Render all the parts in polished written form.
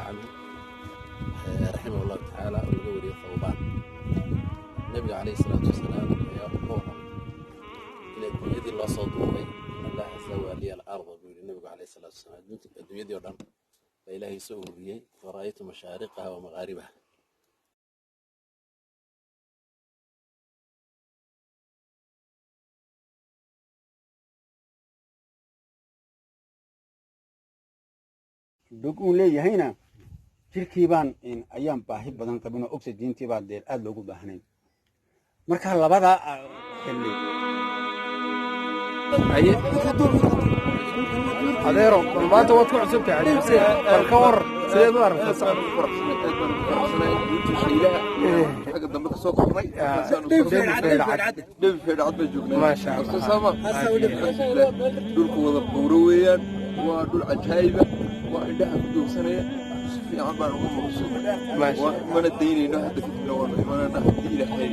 Canhu raximah Allahu tacaala, oo laga wariyey Thawbaan, Nabiga calayhi salaatu wasalaam ayaa ka warramay in adduunyadii loo soo duubay. "Allaha sawaa liya al-arda," buu yidhi Nabigu calayhi salaatu wasalaam. Adduunyadii oo dhan baa Ilaahay soo ururiyey. "Wara'aytu mashaariqaha wa maghaaribaha." Dhog uu leeyahayna jirkii baan ayaan baahi badan qabin oo oxygentii baa dee aada loogu baahnayn marka labadaa xilli. Haye adeero, bal maanta waad ku cusubtahay Xaji Xuseen, bal ka war, sideed u aragtaa socodka? Xagga dambe kasoo kornay. Dhebi Feedhacad. Dhebi Feedhacad baan joognaa. Maasha Allah. Sama dhulku wada buuro weeyaan, waa dhul cajaayiba, waa indhaha ku doogsanaya. Si fiican baan uga maqsuud. Maasha. Mana daynayno hadda kadibna, waanu imanana haddii Ilaahay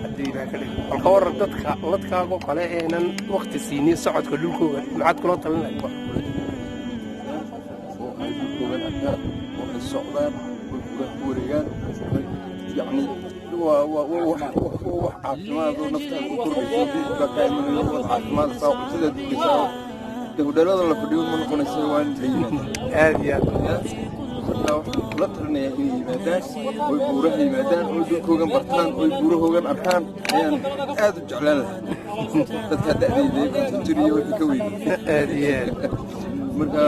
Haddii Ilaah ka dhigo. Bal ka waran dadka ladkaagoo kale eenan waqti siinin socodka dhulkooga, maxaad kula talin lahayd? Oo ay dhulkoogan arkaan oo ay socdaan oo buuraha ku wareegaan, yacni waa wax caafimaad oo naftaada u kordhayso, dhiig baa kaa imanayo, waad caafimaadaysaa, cuntadaad dugaysaa. De hudheelada la fadhiyo ma noqonaysa, waa in la yimaada. Aad iyo aad. Marka waxaan kula talinayaa inay yimaadaan oy buuraha yimaadaan oy dhulkoogan bartaan oy buurahoogan arkaan ayaan aad u jeclaan lahaa, dadkaa da'dayda 50 jir iyo wixii ka weynay. Aad iyo aad. Marka